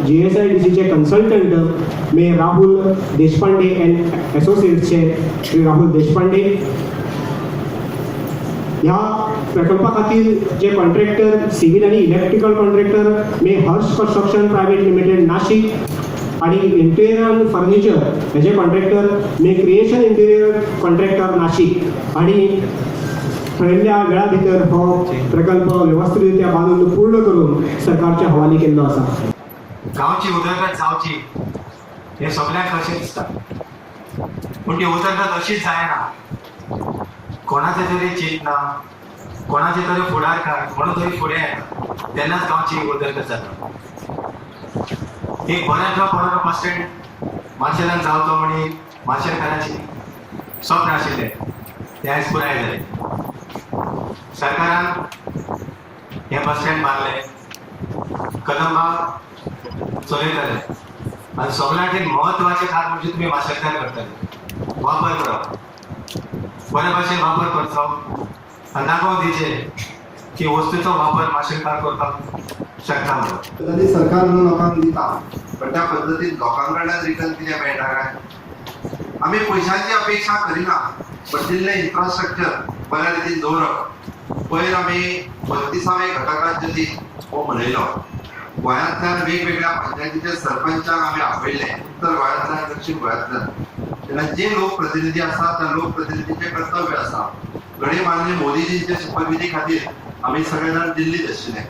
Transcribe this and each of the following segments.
जीएसआयडीसीचे consultant मे Rahul Deshpande and एसोसिएट्सचे श्री राहुल देशपांडे, ह्या प्रकल्पा खातीर जे कॉन्ट्रॅक्टर, सिव्हिल आणि इलेक्ट्रिकल कॉन्ट्रॅक्टर मे Harsh construction private limited, Nashik आणि इंटिरियर अँड फर्निचर हेजे कॉन्ट्रॅक्टर मे क्रिएशन इंटिरियर कॉन्ट्रॅक्टर, नाशिक आणि ठरयल्ल्या वेळा भितर हो प्रकल्प वेवस्थितरित्या बांदून पूर्ण करून सरकारच्या हवाली केल्लो आसा. गांवची उदरगत जावची हें सगल्यांक अशें दिसता, पूण ती उदरगत अशीच जायना. कोणाचें तरी चिंतना, कोणाचे तरी फुडारकार म्हणून तरी फुडें येता, तेन्नाच गांवची उदरगत जाता. एक बऱ्यांतलो बरो बस स्टँड मार्शेलान जावचो म्हणी मार्शेलकारांची स्वप्न आशिल्लें, तें आयज पुराय जालें. सरकारान हें बस स्टँड बांदलें, कदंबा चलयतले आनी सगळ्यांत म्हत्वाचें खात म्हणजे तुमी मार्शेलकार करतले. वापर करप, बरे भाशेन वापर करचो आनी दाखोवन दिवचें की वस्तूचो वापर मार्शेलकार करपाक शकता म्हणून. पद्दती सरकार म्हणून लोकांक दिता, पण त्या पद्दतीन लोकां कडल्यान रिटर्न कितें मेळटा काय? आमी पयशांची अपेक्षा करिना, पण दिल्लें इन्फ्रास्ट्रक्चर बऱ्या रितीन दवरप. पयर आमी 32वे घटक राज्य दीन हो मनयलो. गोंयांतल्यान वेगवेगळ्या पंचायतीच्या सरपंचांक आमी आपयले, उत्तर गोंयांतल्यान, दक्षीण गोंयांतल्यान. तेन्ना जे लोकप्रतिनिधी आसा, त्या लोकप्रतिनिधीचें कर्तव्य आसा. घडये माननीय मोदीजींच्या शपथविधी खातीर आमी सगळे जाण दिल्लीत आशिल्ले,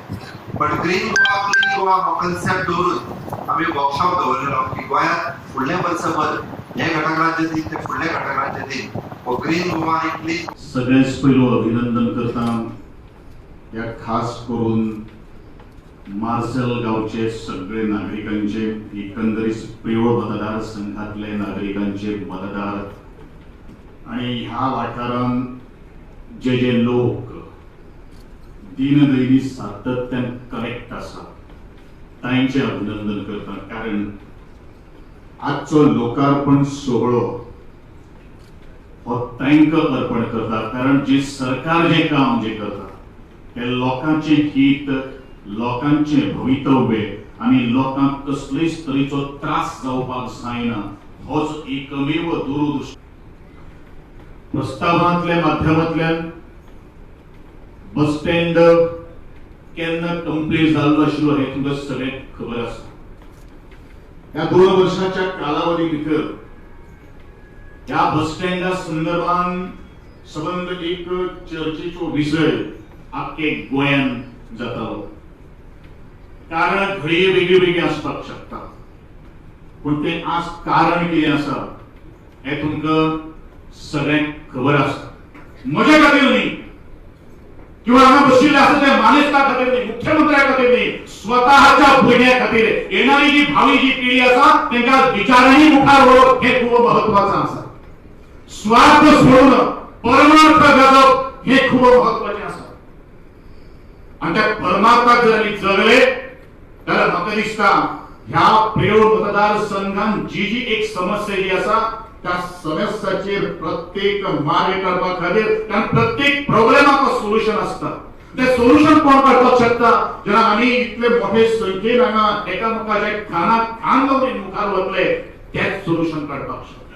पण ग्रीन गोवा, क्लीन गोवा हो कन्सेप्ट दवरून आमी वर्कशॉप दवरलेलो की गोंयांत फुडलें वर्सभर हे घटक राज्य दीन ते फुडले घटक राज्य दीन हो ग्रीन गोवा आनी क्लीन सगळ्याच पयलो अभिनंदन करता ह्या खास करून मार्सेल गावचे सगळे नागरिकांचे, एकंदरीत प्रियोळ मतदारसंघातले नागरिकांचे, मतदार आणि ह्या वाठारांत जे जे लोक दिनदैनी सातत्यान कनेक्ट आसा, तांचे अभिनंदन करता, कारण आजचो लोकार्पण सोहळो हो तांकां अर्पण करता, कारण जे सरकार जे काम जे करता ते लोकांचे हित, लोकांचे भवितव्य आणि लोकांक कसलेच तरेचो त्रास जावपाक जायना, होच एकमेव दूरदृष्टी. प्रस्तावांतल्या माध्यमांतल्यान बस स्टँड केन्ना कंप्लीट जाल्लो आशिल्लो हें तुमकां सगळ्यांक खबर आसा. ह्या 2 वर्साच्या कालावधी भितर ह्या बस स्टँडा संदर्भान संबंद एक चर्चेचो विशय आख्खे गोंयान जातालो. कारण घडये वेगळी वेगळी आसपाक शकता, पूण तें आज कारण कितें आसा हें तुमकां सगळ्यांक खबर आसा. म्हज्या खातीर न्ही किंवा हांगा बशिल्ले आसा त्या मानेस्ता खातीर न्ही, मुख्यमंत्र्या खातीर न्ही, स्वतःच्या भुरग्या खातीर, येणारी जी भावी जी पिढी आसा तांकां विचारांनी मुखार व्हरप हें खूब महत्वाचं आसा. स्वार्थ सोडून परमार्थ गाजप हे खूब महत्वाचें आसा आणि त्या परमार्थाक जर आमी जगले जाल्यार म्हाका दिसता ह्या प्रियोळ मतदारसंघान जी जी एक समस्या जी आसा, त्या समस्याचेर प्रत्येक मार्ग काडपा खातीर, कारण प्रत्येक प्रॉब्लेमाक सोल्युशन आसता. ते सोल्युशन कोण काडपाक शकता? जेन्ना आमी इतले मोठे संख्येन हांगा एकामेकाच्या खानाक खान लावन मुखार वतले, तेच सोल्युशन काडपाक शकता.